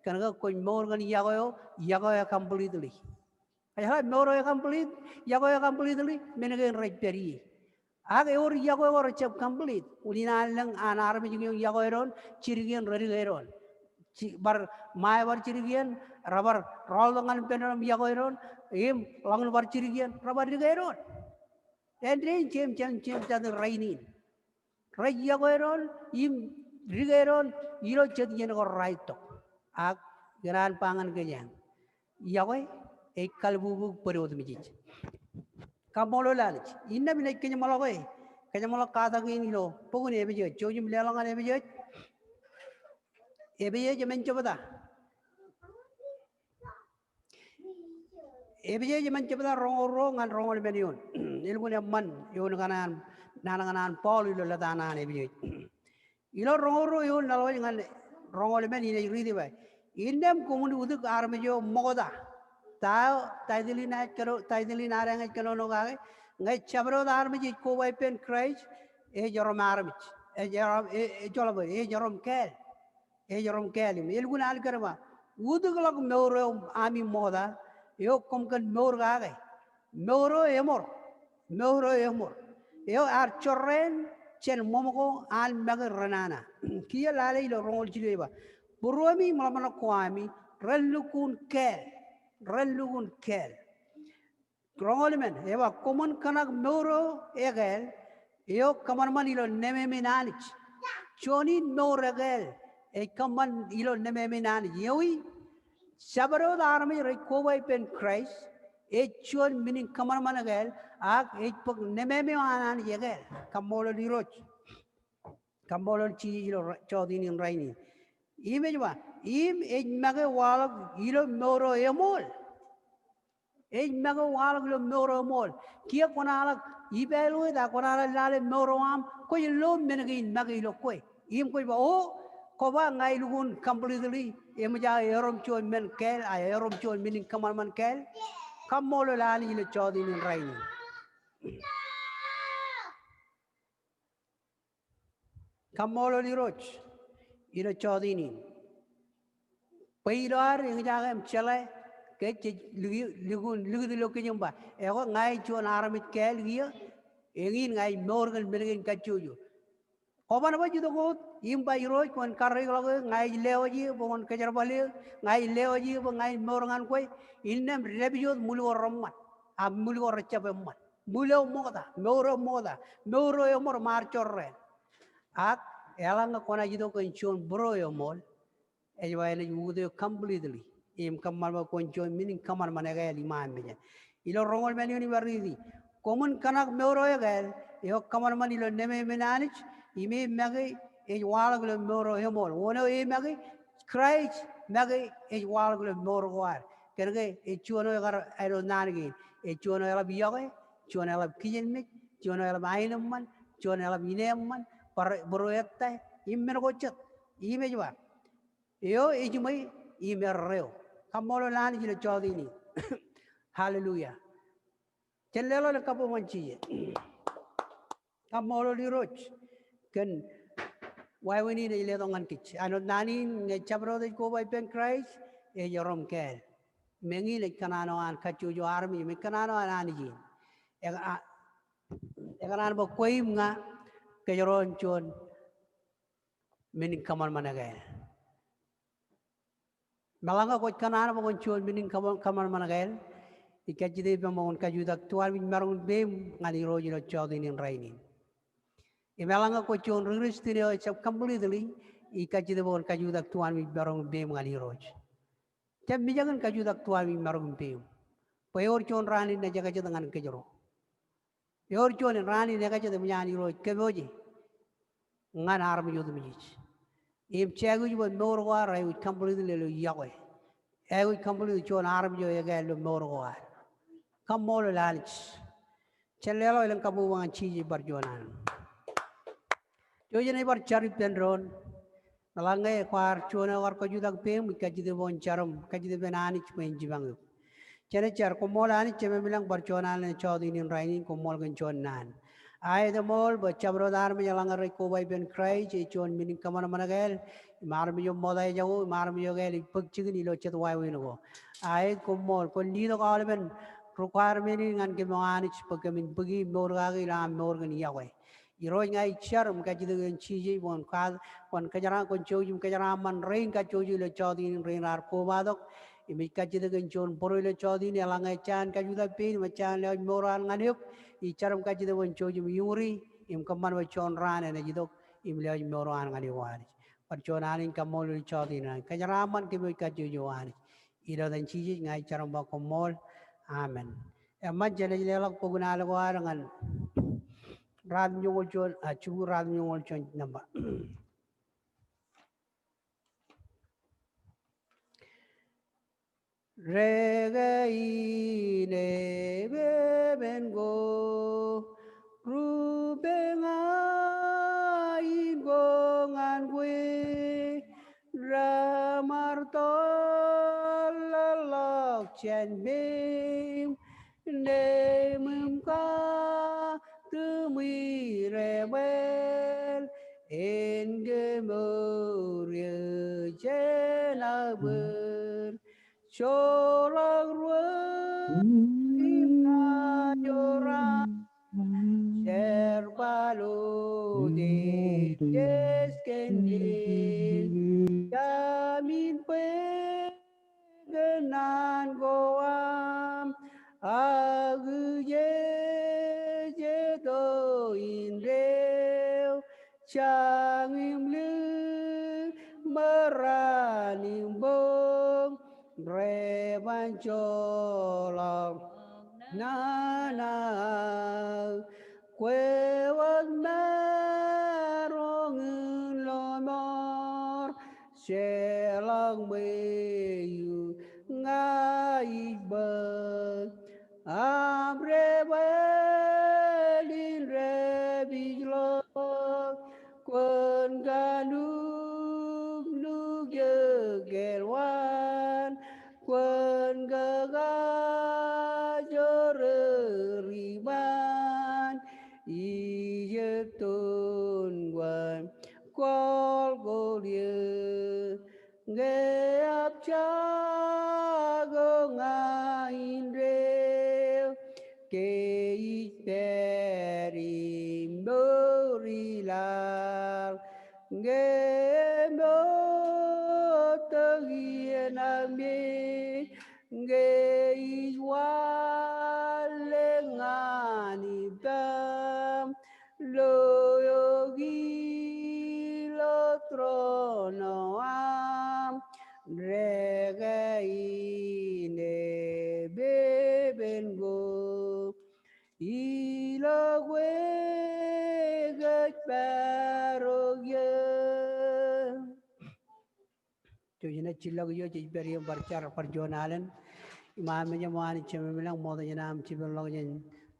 Kōn ke kwōj mour kōn yokwe eo, yokwe eo completely. Ej ba mour eo complete, yokwe eo completely, men kein rej pād ie. Ak ewōr yokwe ko rejjab complete. Unin an lōñ an armej kiiō yokwe doon, jidik iien redik doon. Ji-, bar, ṃae bar jidik iien, rebar rọọltok ñan ippān doon im yokwe doon, im ḷọk in bar jidik iien, rebar dik doon. Āindein jeiū, jeiū, jeiū jatū rainin. Rej yokwe doon, im dik doon, ilo jet iien ko raar itok. Ak ikōṇaan ba ñan kōj eñ. Yokwe ej kalbubu bōd otemjej. Kaṃṃoolol Anij. Innām inaaj kōjeṃḷọk e, kōjeṃḷọk katak in ilo bok in Epesōs. Jouj im leḷọk ñan Epesōs. Epesōs emān jebta. Epesōs emān jebta roñoul ruo ñan roñoul emān eoon. Elukkuun eṃṃan eoon kaṇe an, naan kaṇe an Paul ilo lōta ṇe an Epesōs. Ilo roñoul ruo eoon laḷ wōj ñan roñoul emān in ej riiti ba, innām koṃwin utūk armej eo ṃokta. Ta eo title in ad kōno, title in ad eñ ej kōnono kake, ñe jabdewōt armej ej koba ippān Kraist, ej erom armej. Ej erom, e-, ej joḷọk bōd, ej erom kāāl. Ej erom kāāl im elukkuun alikkar ba, utūkḷọk mour eo ami ṃokta, eo koṃ kōn mour kake. Mour eo eṃor, mour eo eṃor. Eo ear jorrāān jān ṃōṃ ko an make renana. Kiiō lale ilo roñoul jilu ej ba, būruemi im ḷōmṇak ko ami, ren lukkuun kāāl, ren lukkuun kāāl. Roñoul emān, ej ba, koṃwin kōṇak mour eo ekāāl, eo kōṃanṃan ilo nemāmein Anij. Juon in mour ekāāl ej kōṃṃan ilo nemāmein Anij. Ewi, jabdewōt armej rej koba ippān Kraist, ej juon men in kōṃanṃan ekāāl, ak ej bōk nemāmein an Anij ekāāl. Kaṃṃoolol Irooj. Kaṃṃoolol Jisōs ilo ra-, jọteen in rainin. Im ej ba, im ej make waḷọk ilo mour eo eṃool. Ej make waḷọk ilo mour eo eṃool. Kiiō kwōnaaj ḷak evaluate ak kwōnaaj ḷak lale mour eo aṃ, kwōj lo men kein make ilo kwe. Im kwōj ba, o, koba ña ilukkuun completely, eṃōj aō erom juon men kāāl, aō erom juon men in kōṃanṃan kāāl. Kaṃṃoolol Anij ilo jọteen in rainin. Kaṃṃoolol Irooj ilo jọteen in. Bwe ilo ad eñjake im jeḷā ke jej lukkuun, likūt ilo kōj im ba, ekwe ña ij juon armej kāāl kiiō, eñin ña ij mour kōn men kein kajjojo. Koban bwe ej itok wōt im ba, Irooj, kwōn karreoikḷọk eō, ña ij lewōj eō bwe kwōn kōjerbal eō, ña ij lewōj eō bwe ña in mour ñan kwe. Innām dāpij wōt ṃwil ko reṃṃan, ak ṃwil ko rejjab eṃṃan. Ṃwil eo ṃokta, mour eo ṃokta, mour eo eṃor im ear jorrāān. Ak eḷaññe kwōnaaj itok kōn juon būruo eṃool, ej ba enaaj ukōt eō completely im kōṃṃan bwe kwōn juon men in kōṃanṃan ekāāl iṃaan mejān. Ilo roñoul mālōtlōt im bar riiti, koṃwin kōṇak mour eo ekāāl eo kōṃanṃan ilo nemāmein Anij im e make ej waḷọk ilo mour eo eṃool. Wōn eo e make? Kraist make ej waḷọk ilo mour ko ad. Kōnke ej juon eo ekar āinwōt naan kein. Ej juon eo eḷap yokwe, juon eo eḷap kijenmej, juon eo eḷap aenōṃṃan, juon eo eḷap ineeṃṃan, bar būruo ettā im men ko jet. Im ej ba, eo ejiṃwe im erreo. Kaṃṃoolol Anij ilo jota in. Hallelujah. Jen leḷọk ilo kabbokbok ñan Jisōs. Kaṃṃoolol Irooj kōn wāween in ej letok ñan kōj. Āinwōt naan in ñe jabdewōt ej koba ippān Kraist, ej erom kāāl. Meñe in ej kōṇaan eo an kajjojo armej, im ej kōṇaan eo an Anij in. Ek-, a-, ekōṇaan bwe kwe im ña kōjro en juon men in kōṃanṃan ekāāl. Im eḷaññe kwōj kōṇaan bwe kwōn juon men in kōṃan-, kōṃanṃan ekāāl, ij kajjitōk ippaṃ bwe kwōn kajutak tu armej maroñ in peiṃ ñan Irooj ilo jota in rainin. Im eḷaññe kwōj juon ri-Kristian eo ejjab completely, ij kajjitōk bwe kwōn kajutak tu armej maroñ in peiṃ ñan Irooj. Jab mijak in kajutak tu armej maroñ in peiṃ. Bwe ewōr juon raan in ekajet ñan kōjro. Ewōr juon raan in ekajet eṃōj an Irooj kōpooje ñan armej otemjej. Im jekwe ej bwe mour ko ad aikuj completely ilo yokwe. Aikuj completely juon armej eo ekāāl ilo mour ko ad. Kaṃṃoolol Anij. Jen leḷọk elōñ kabbokbok ñan Jisōs bar juon an. Jouj im bar jar ippān doon. Im eḷaññe kwaar juon eo kwaar kajutak peiṃ, ij kajjitōk bwe kwōn jar im kajjitōk ippān Anij bwe en jipañ eok. Jen jar. Koṃṃool Anij Jemem ilañ bar juon alen ilo jota in rainin, koṃṃool kōn juon naan. Aet eṃool bwe jabdewōt armej eḷaññe rej koba ippān Kraist ej juon men in kōṃanṃan ekāāl, im armej eo ṃokta ejako, im armej eo ekāāl ej bōk jikin ilo jet wāween ko. Aet, koṃṃool, kwōn letok aolepen requirement in ñan kōm eo Anij bwe kōmin bōki im mour kaki ilo am mour kōn yokwe. Irooj, ña ij jar im kajjitōk kōn Jisōs bwe kwōn kaat, kwōn kōjeraaṃṃan, kwōn jouj im kōjeraaṃṃan rein kajjojo ilo jota in, rein raar kobatok. Im ij kajjitōk kōn juon būruo ilo jota in eḷaññe ejjañin kajutak pein im ejjañin lewōj mour eo an ñan eok. Ij jar im kajjitōk bwe kwōn jouj im iuñuri im kōṃṃan bwe juon raan enaaj itok im lewōj mour eo an ñan eok Anij. Bar juon alen in kaṃṃoolol ilo jota in, kōjeraaṃṃan kōm eo ej kajjojo Anij. Ilo etan Jisōs ña ij jar im ba koṃṃool. Amen. Eṃṃan, jenaaj leḷọk bok in al ko ad ñan ruatimjuonñoul juon, a, jibukwi ruatimjuonñoul juon nōṃba. Dekā in epepen ko, rupeñ in ko ñan kwe, Rej ṃaar tōl ḷọk jān peiṃ, neiṃ im kataṃ rej ṃwel, en ke mour eo jān aō bōd. Joḷọk ruo im kajoor aṃ, jerbal otemjej kōn men. Jamin bwe kōn naan ko aṃ, ak ijej eto indeeo, jañ im ḷōḷ, ṃōrran im boñ, rej ban joḷọk nana aō. Kwe wōt maroñ in lọmọọr, jeḷọk ṃweo ña ij bōk. Aṃ debwāāl in dāpij ḷọk, kwōn kanuknuk eō kōn waan, kwōn kakajoor eō riṃaan, ij ettoon kōn kwaḷ ko eō. Ñe abjak eō ña indeeo, ke ij pād im mour ilaḷ. ke ij wanlōñ ñan ippaṃ, lo eok ilo trono aṃ, deke in epepen ko, ilo kwe kōjparok eō. Jouj im jillọk ijo jej pād ie im bar jar bar juon alen. Im aṃ mejaṃ O Anij Jemem ilañ, ṃokta jān aṃ jipeḷḷọk jān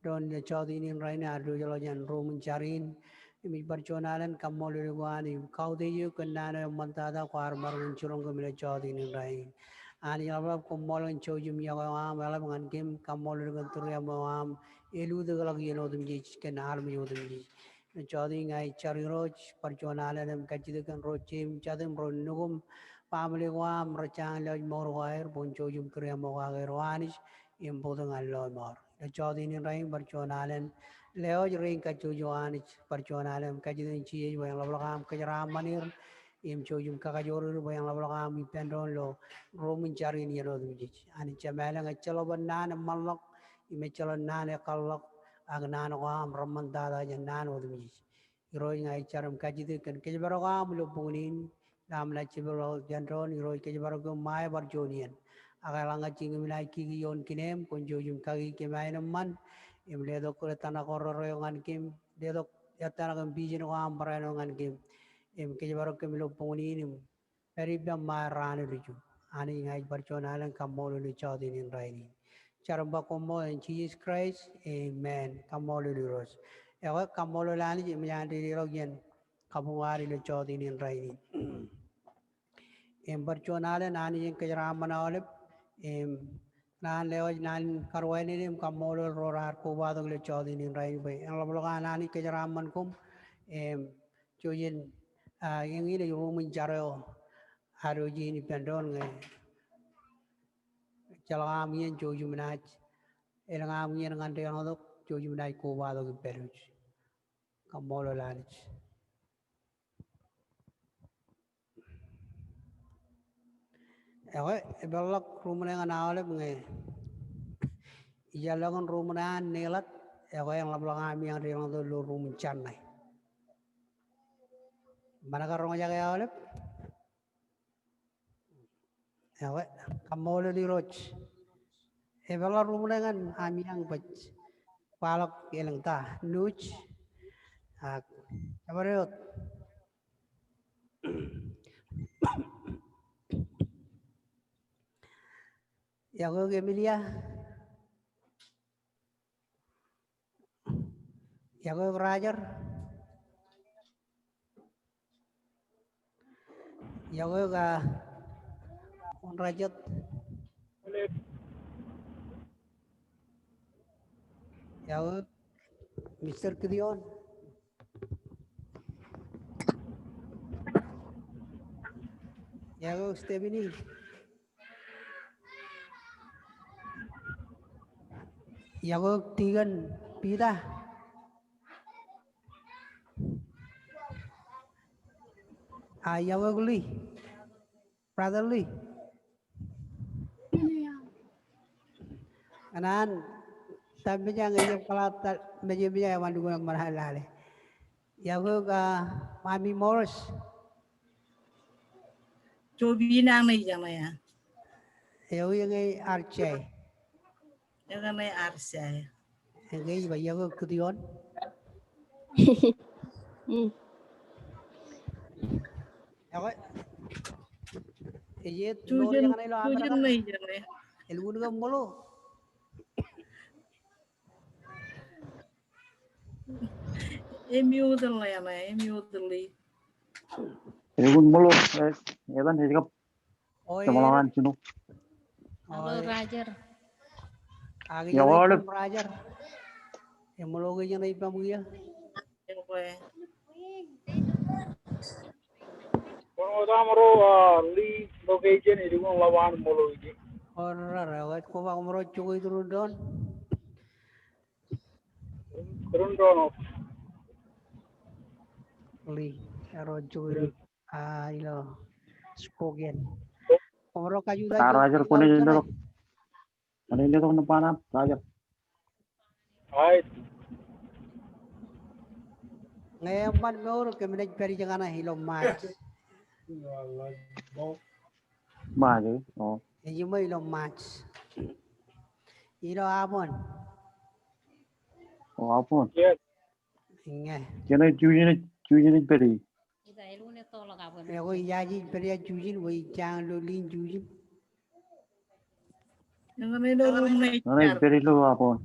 doon ilo jọteen in rainin, ad diwōjḷọk jān ruuṃ in jar in. Im ij bar juon alen kaṃṃoolol eok O Anij im kautiej eok kōn naan eo eṃṃantata kwaar maroñ in jiroñ kōm ilo jọteen in rainin. Anij ḷapḷap, koṃṃool kōn jouj im yokwe eo aṃ eḷap ñan kōm, kaṃṃoolol kōn tūriaṃo eo aṃ elutōkḷọk iien otemjej kōn armej otemjej. Ilo jọteen in ña ij jar Irooj, bar juon alen im kajjitōk kōn ro jeim, jatūṃ, ro nukūṃ, baaṃle ko aṃ rej jañin lewōj mour ko aer, bwe kwōn jouj im tūriaṃo kake er O Anij, im bōktok ñan lọmọọr. Ilo jọteen in rainin bar juon alen lewōj rein kajjojo O Anij, bar juon alen im kajjitōk kōn Jisōs bwe en ḷapḷọk aṃ kōjeraaṃṃan er, im jouj im kakajoor er bwe en ḷapḷọk aṃ ippān doon ilo ruuṃ in jar in iien otemjej. Anij Jemem ilañ, ejjeḷọk bwe naan eṃṃanḷọk, im ejjeḷọk naan ekkaḷḷọk, ak naan ko aṃ reṃṃantata jān naan otemjej. Irooj, ña ij jar im kajjitōk kōn kōjparok eo aṃ ilo bukwōn in, ilo aṃ naaj jipeḷḷọk jān doon. Irooj, kōjparok kōm ṃae bar juon iien. Ak eḷaññe jeiū kōm naaj kiki ioon kine eṃ, kwōn jouj im kaki kōm aenōṃṃan, im letok ettōṇak ko rerreo ñan kōm, letok ettōṇak im vision ko aṃ barāinwōt ñan kōm, im kōjparok kōm ilo bukwōn in, im pād ippaṃ ṃae raan eo ilju. Anij, ña ij bar juon alen kaṃṃoolol ilo jọteen in rainin. Jar im ba koṃṃool in Jisōs Kraist. Amen. Kaṃṃoolol Irooj. Ekwe, kaṃṃoolol Anij im ej an dedeḷọk iien kabuñ ad ilo jọteen in rainin. Im bar juon alen Anij en kōjeraaṃṃan aolep, im naan lewōj naan karuwainene im kaṃṃoolol ro raar kobatok ilo jọteen in rainin bwe en ḷapḷọk an Anij kōjeraaṃṃan koṃ, im Jouj in, ah, eñin ej ruuṃ in jar eo ad wōj in ippān doon ñe ejjeḷọk aṃ iien, jouj im naaj, elōñ aṃ iien ñan deḷọñtok, jouj im naaj kobatok ippād wōj. Kaṃṃoolol Anij. Ekwe, epeḷḷọk ruuṃ ṇe ñan aolep ñe ij ḷọk kōn ruuṃ ṇe an Nelat, ekwe en ḷapḷọk aṃ iien deḷọñtok ilo ruuṃ in jar ṇe. Ṃanake roñjake aolep. Ekwe, kaṃṃoolol Irooj. Epeḷḷọk ruuṃ ṇe ñan aṃ iien bwe ej kwaḷọk elōñ ta, nuuj, ak jabdewōt. Iọkwe eok Emilia. Iọkwe eok Roger. Iọkwe eok, ah, Onrajot. Iọkwe eok Mister Gideon. Iọkwe eok Stephanie. Iọkwe eok Deacon Peter. Ah, iọkwe eok Lee. Brother Lee. Ñan an ta mejañ ejjab kōḷḷā ta mejañ, mejañ eban lukkuun eṃṃan an lale. Iọkwe eok, ah, Mami Morris. Jobi nañ ṇe ijeṇe. Ewi eñe R J? Ewi eñe R J? Eñe ij ba iọkwe eok Gideon. Ekwe. Ej et Jojen, ilo Jojen Amerika ṇe ijeṇe. Elukkuun ke ṃōḷo? Emute ḷe, emute ḷe. Elukkuun ṃōḷo, eh, etan ej kab. O, e, ṃōḷo an jino. Ṃōḷo, e, Roger. Ak iọkwe aolep. Roger. Eṃōḷo ke ijeṇe ippaṃ kiiō? Iọkwe. Kwōn wōt aṃ ro, ah, Lee location, elukkuun ḷap an ṃōḷo ije. O, rere, ewōr koba koṃro jokwe iturun doon. Iturun doon. Lee, ewōr jokwe iturun. Ah, ilo Spokane. Koṃro kajutak. Ar ajer kone jendok. Ñan ej letok nōṃba ṇe, Raja. Right. Ñe eṃṃan mour, kōm naaj pād ijekaṇe ilo March. March, eh? Oh. Ejiṃwe ilo March. Ilo Abuon. Oh, Abuon. Yes. Ñe. Jenaaj jujen, jujen ej pād ie. Ekwe, ijaje ej pād ia jujen, bwe ij jañin lo lin jujen. Ñan ej pād ilo Abuon.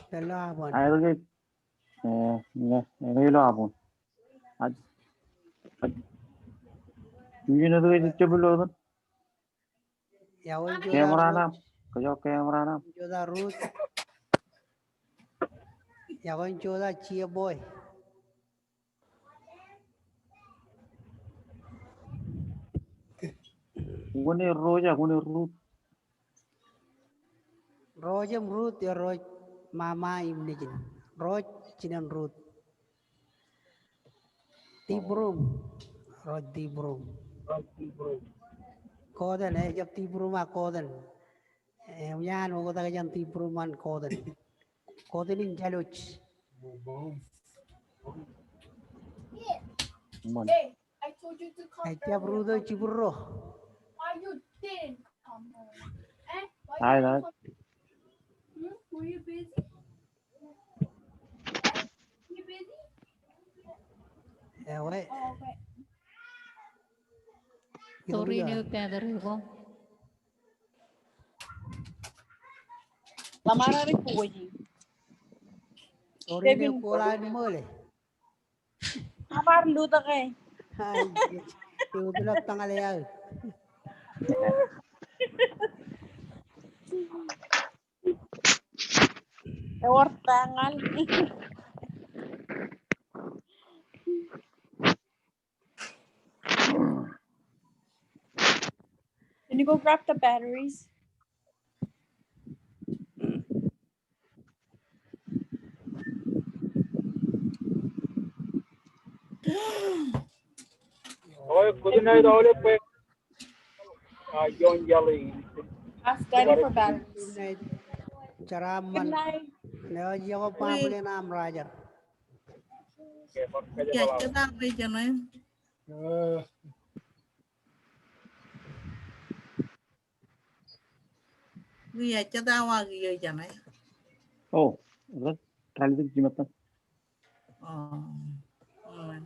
Pād ilo Abuon. Aet ke, eh, ñe, ñe ilo Abuon. Ak, ak, jujen etke ejjab ilo etan. Iọkwe in jota Camera Ruth. Ṇe, kōjro camera ṇe. Jota Ruth. Iọkwe in jota Chia Boy. Kwōn e Roja, kwōn e Ruth. Roj im Ruth, eo Roj mama im nejin. Roj, jinen Ruth. Tiprum. Roj Tiprum. Roj Tiprum. Koten, eh, ejjab Tiprum ak Koten. Eh, uñaan, oktak jān Tiprum an Koten. Koten in Jālwōj. Ejjab Ruth eo jibūrro. Aet, aet. Ewe. Sorry, eo battery ko. Ḷōṃaro ri kuwōji. Sorry, eo kuwō ḷain ṃool e. Ṃōṃar lutōk e. Ai, eo tōl ḷọk tōñal e aō. Ewōr tōñal. Can you go grab the batteries? All right, good night, all of you. Uh, yon yali. Ask Daddy for batteries. Good night. Jeraaṃṃan. Good night. Eo, ej yokwe baaṃle ṇe aṃ, Raja. Ia, jet aṃ rej jeṇe. Ia, jet aṃ ak eo jeṇe. Oh, rej, rej jimettan. Oh, amen.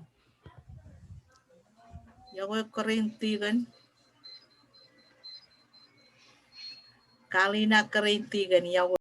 Iọkwe Kōrint tikōn. Kalina Kōrint tikōn, iọkwe.